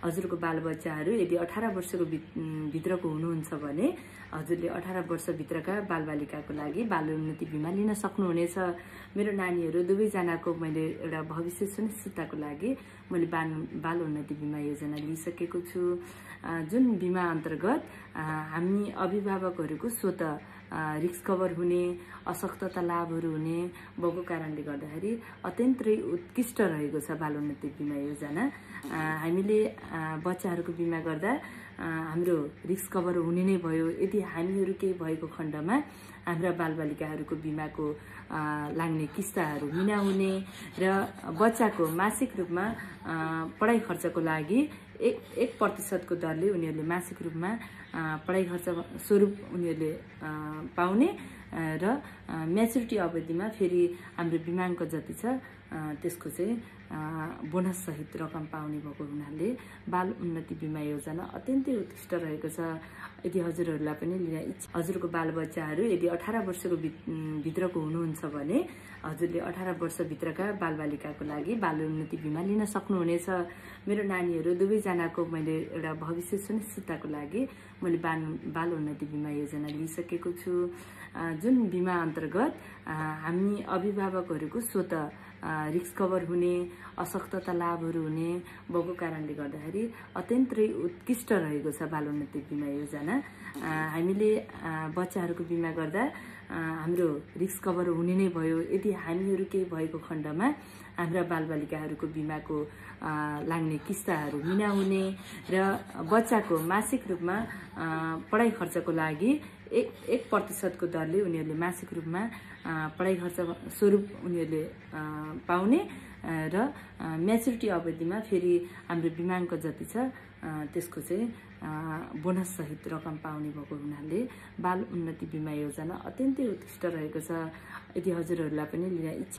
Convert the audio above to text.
हजुरको बालबच्चाहरू यदि 18 वर्षको भित्रको हुनुहुन्छ भने हजुरले 18 वर्षभित्रका बालबालिकाको लागि बाल उन्नति बिमा लिन सक्नुहुनेछ। मेरो नानीहरू दुवैजनाको मैले एउटा भविष्य सुनिश्चितताको लागि मैले बाल उन्नति बिमा योजना लिइसकेको छु, जुन बिमा अन्तर्गत हामी अभिभावकहरूको स्वत रिस्क कभर हुने, अशक्तता लाभहरू हुने भएको कारणले गर्दाखेरि अत्यन्तै उत्कृष्ट रहेको छ बाल उन्नति बिमा योजना। हामीले बच्चाहरूको बिमा गर्दा हाम्रो रिस्क कभर हुने नै भयो। यदि हामीहरू केही भएको खण्डमा हाम्रा बालबालिकाहरूको बिमाको लाग्ने किस्ताहरू बिना हुने र बच्चाको मासिक रूपमा पढाइ खर्चको लागि 1% को दरले उनीहरूले मासिक रूपमा पढाइ खर्च स्वरूप उनीहरूले पाउने र म्याचुरिटी अवधिमा फेरि हाम्रो बिमाङ्क जति छ त्यसको चाहिँ बोनस सहित रकम पाउने भएको हुनाले बाल उन्नति बिमा योजना अत्यन्तै उत्कृष्ट रहेको छ। यदि हजुरहरूलाई पनि लिन इच्छा, हजुरको बालबच्चाहरू यदि 18 वर्षको भित्रको हुनुहुन्छ भने हजुरले 18 वर्षभित्रका बालबालिकाको लागि बाल उन्नति बिमा लिन सक्नुहुनेछ। मेरो नानीहरू दुवैजनाको मैले एउटा भविष्य सुनिश्चितताको लागि मैले बाल उन्नति बिमा योजना लिइसकेको छु, जुन बिमा अन्तर्गत हामी अभिभावकहरूको स्वत रिस्क कभर हुने, अशक्तता लाभहरू हुने भएको कारणले गर्दाखेरि अत्यन्तै उत्कृष्ट रहेको छ बाल उन्नति बिमा योजना। हामीले बच्चाहरूको बिमा गर्दा हाम्रो रिस्क कभर हुने नै भयो। यदि हामीहरू केही भएको खण्डमा हाम्रा बालबालिकाहरूको बिमाको लाग्ने किस्ताहरू बिना हुने र बच्चाको मासिक रूपमा पढाइ खर्चको लागि 1% को दरले उनीहरूले मासिक रूपमा पढाइ खर्च स्वरूप उनीहरूले पाउने र म्याचुरिटी अवधिमा फेरि हाम्रो बिमाङ्क जति छ त्यसको चाहिँ बोनस सहित रकम पाउने भएको हुनाले बाल उन्नति बिमा योजना अत्यन्तै उत्कृष्ट रहेको छ। यदि हजुरहरूलाई पनि लिन इच्छा